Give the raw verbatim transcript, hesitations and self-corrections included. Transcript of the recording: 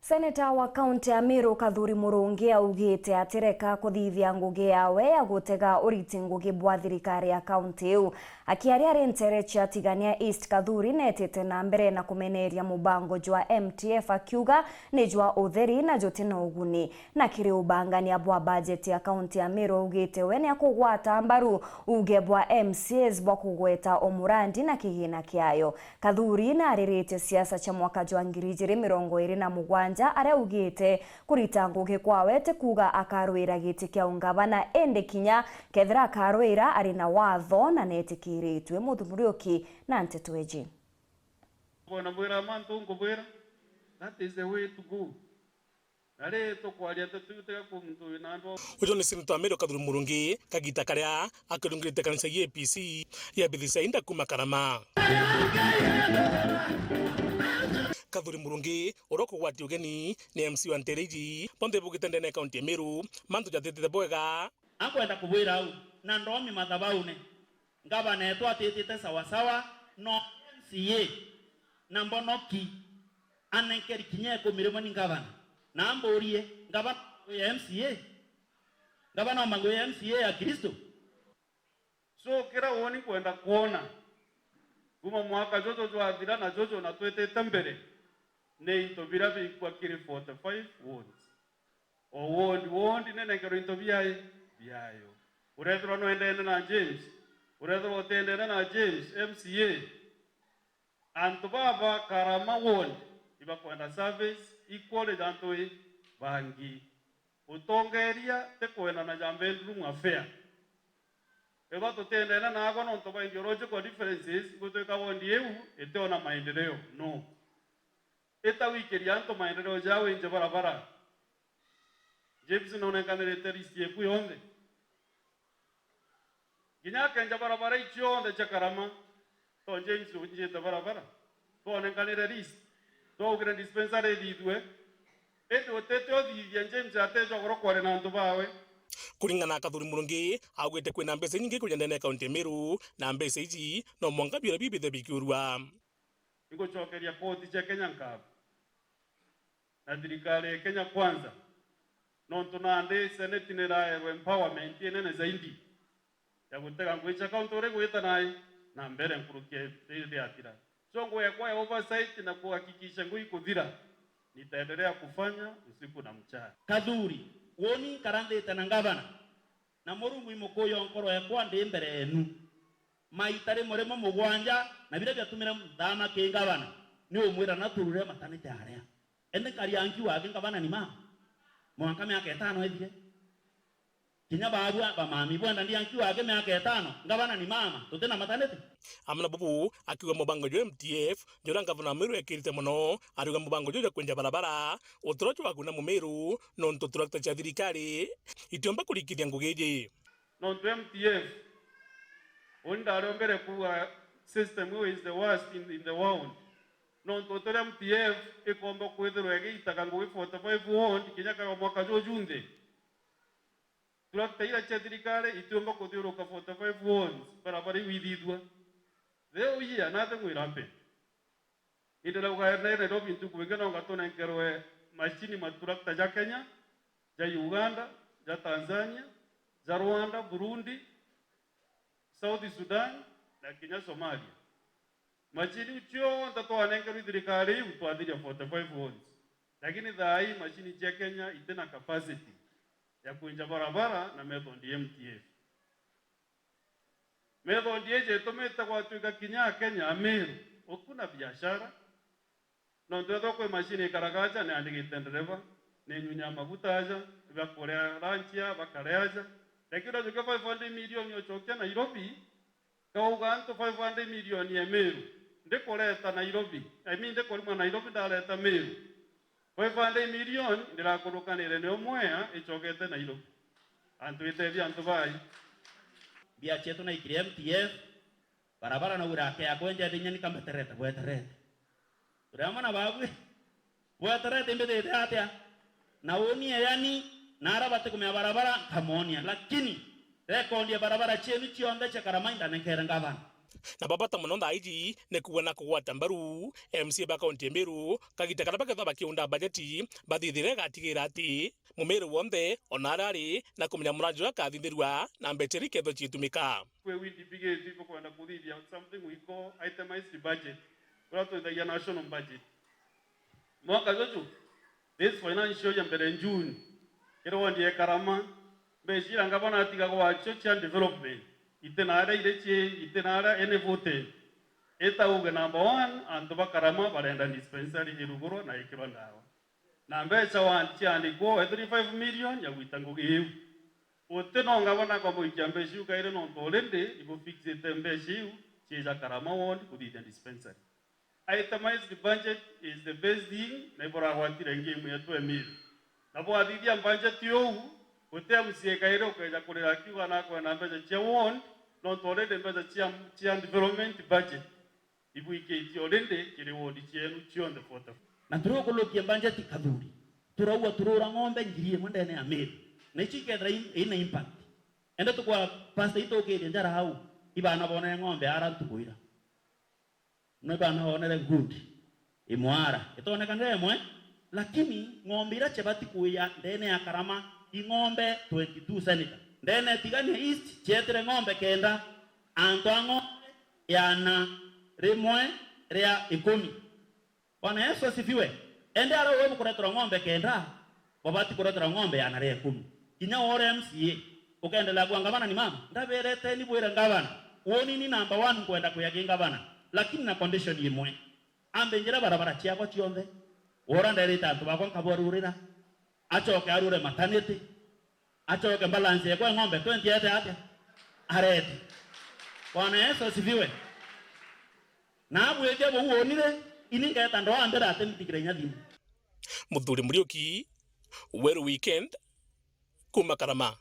Seneta wa kaunti ya Meru Kathuri Murungi augite atireka kuthithia ngugi yawe ya gutega uriti ngugi bwa thirikari ya kaunti iu. Akiaria ari nteere cia Tigania East, Kathuri neetite na mbere na kumeneria mubango jwa M T F akiuga ni jwa utheri na juti na uguni. Na kiri ubangania bwa bajeti ya kaunti ya Meru augite we ni akugwata mbaru uuge bwa M C As bwa kugweta o murandi na kigina kiayo. Kathuri naariritie siasa cia mwaka jwa ngiri ijiri mirongo iri na mugwanja, aria augite kurita ngugi kwawe ti kuuga akarwira giti kia ungavana, indi kinya kethira akarwira ari na watho na neetikiritue. Muthu Muriuki na nteto iji. Bona bwira mantu nkubwira, that is the way to go. Na ri tukwaria nteto iu tiga ku muntu wina andu. Uju ni Seneta wa Meru Kathuri Murungi, kagita karia akirungirite kanisa ya A P C ya Bethsaida kuma Karama. Kathuri Murungi, uria ukugwatia ugeni ni M C wa nteere iji, bonthe bugite ndene ya kaunti ya Meru, mantu jatitite bwega. Ankwenda kubwira au, na ndomi mathabaune, ngavana etu atitite sawasawa, no M C A, na mbonoki, anenkeri kinya ikumi rimwe ni ngavana. Na amburie, ngavana ya M C A? Ngavana omba ngugi ya M C A ya Kristo? So, kira woni nkwenda kwona, kuma mwaka juju jwathira na juju na twitite mbere, ni into biria bikwa kiri forty-five wards. O ward, ward ninenkerwe into biayo, biayo. Urethirwa nwendene na James, urethirwa utendene na James, M C A, antu baba Karama ward ibakwenda service equally ja antu i bangi. Utongeria ti kwendana ja bedroom affair. Ethwa tutendene naagwa nontu bwa ideological differences, igutwika ward iu itiona maendeleo. No. Ita wikiria antu maendeleo jao inje barabara. James nonenkanirite list yeku yonthe. Kinya akenja barabara icionthe cia Karama, to James unjite barabara. Twonenkanire list. Twaugire dispensary ithithue. Indi utete uthithia James atejwa goro kwari na antu bawe. Kuringana na Kathuri Murungi, augite kwina mbeca inyingi kuja ndene ya kaunti ya Meru, na mbeca iji no mwanka biura biu bithe bikiurua. Ingucokeria koti cia Kenya nkatho. Na thirikari ya Kenya Kwanza, nontu nandi Senate niraerwe empowerment inene zaidi ya gutega ngugi cia kaunti uria igwita nai na mbere nkuruki ya iri riathira. So ngugi yakwa ya oversight na kuhakikisha ngugi ikuthira, nitaendelea kufanya usiku na mchana. Kathuri, woni nkara nthite na ngavana, na Murungu i mukuyu o nkoro ekwa ndi mbere yenu. Maita rimwe rimwe mugwanja, na biria biatumire nthama ki ngavana, ni umwira na turure matanite aria. Indi nkari ankiuga aki ngavana ni mama. Mwanka miaka itano ithire. Kinya babua bamami bwenda ndi ankiuga aki miaka itano, ngavana ni mama, tuti na matanite. Amwe na bubu, akiuga mubango jwa M T F, juria ngavana wa Meru ekirite mono, ariuga mubango juu jwa kwenja barabara, uturo jwaguna Mumeru, nontu turakta cia thirikari itiumba kurikithia ngugi iji. Nontu M T F, uni ndari o mbere kuuga system iu is the worst in, in the world. Nontu uturi M T F ikomba kwithirwa igiitaga ngugi forty-five ward kinya ka mwaka juju nthi. Turakta iria cia thirikari itiumba kuthiuruka forty-five wards, barabara iu ithithua. Theu ia, nothing will happen. Indirauga ene Nairobi ntuku ingi no ngatunenkerwe macini maturakta ja Kenya, ja Uganda, ja Tanzania, ja Rwanda, Burundi, South Sudan, na kinya Somalia. Macini iu cionthe twanenkerwe i thirikari iu twathiria forty-five wards. Lakini thaa ii macini cia Kenya itina capacity ya kwinja barabara na method ya M T F. Method iji itumite gwatuika kinya Akenya a Meru, uku na biashara. Nontu ethwa kwi macini ikaraga aja, niandikite ndereva, ninyunyaa maguta aja, ibakuria lunch ya, bakaria aja. Lakini ujukia five hundred million ucokia Nairobi, kauga antu five hundred million ya Meru, ndikureta Nairobi, I mean, ndikurima Nairobi, ndareta Meru. Five hundred million ndirakurukanire nio mwea icokete Nairobi. Antu itethia antu bai. Mbia cietu na ikiri M T F, barabara na urake ya kwenja thinya ni kambeterete, bweterete. Turi amwe na babwe, bweterete mbithite atia? Na unie yani, na ara batikumenya barabara, nkamonia. Lakini, rekondi ya barabara cienu cionthe cia Karama indanekere ngavana. Na ba bata mono thaa iji ni kuona kugwata mbaru M C A ba kaunti ya Meru, kagita karia bakethwa bakiunda bajeti, bathithire igatigira ati Mumiru wonthe, ona aria ari, na kumenya muradi juria akathithirua na mbeca iria ikethwa ciitumika. Kwi windi bigiti bukwenda kuthithia something we call itemized budget, uria twithagia national budget. Mwaka juju, this financial year mbere June, kiri wondi ya Karama, mbeca iria ngavana atiga gwacio cia development, iti na aria iri cie, iti na aria any voted. Itauge number one, antu ba Karama barenda dispensary irugurwa na ikirwa ndawa. Na mbeca wa-, ciandikwo, wethirwa five million ya gwita ngugi iu. Guti no ngavana akomba gwikia mbeca iu kairi, nontu already ibufixite mbeca iu cia ja Karama ward kuthithia dispensary. Itemized budget is the best thing, na iburagwatire game yetu Emiri. Na bwathithia budget iu, guti M C A kairi ukeja kurira akiuga nakwenda mbeca cia ward, nontu already mbeca cia, cia development budget ibwikitie already kiri ward cienu cionthe forty-four. Na turukulukia budget kathuri, turauga turura ng'ombe ngiri imwe ndene ya Meru. Na icio ikethira i-, ina impact. Ende tukwa pastor itukirie njara au, ibana bonere ng'ombe ara ntuku ira. No ibana bonere good. Imwara. Itoneka ndemwe, lakini ng'ombe ira cibati kuya ndene ya Karama, i ng'ombe twenty-two senator. Ndene Tigania East, cietire ng'ombe kenda, antu a ng'ombe iana rimwe ria ikumi. Bwana Yesu asifiwe. Ende aria uwe bukureterwa ng'ombe kenda, babati kureterwa ng'ombe iana ria ikumi. Kinya wore M C A, ukendelea kwa ngavana ni mama, ndabereteni bwire ngavana, woni ni number one nkwenda kuya ki ngavana, lakini na condition imwe. Ambe njire barabara ciakwa cionthe, wora nderite antu bakwa nkabarurira, acoke arure maternity, acoke balance ekwa ng'ombe twenty ete atia? Arete. Bwana Yesu asifiwe. Na abwithia buu wonire, ini ngeta ndoa mbere ate mbitigire inya thimu. Muthuri Muriuki, Weru Weekend, kuma Karama.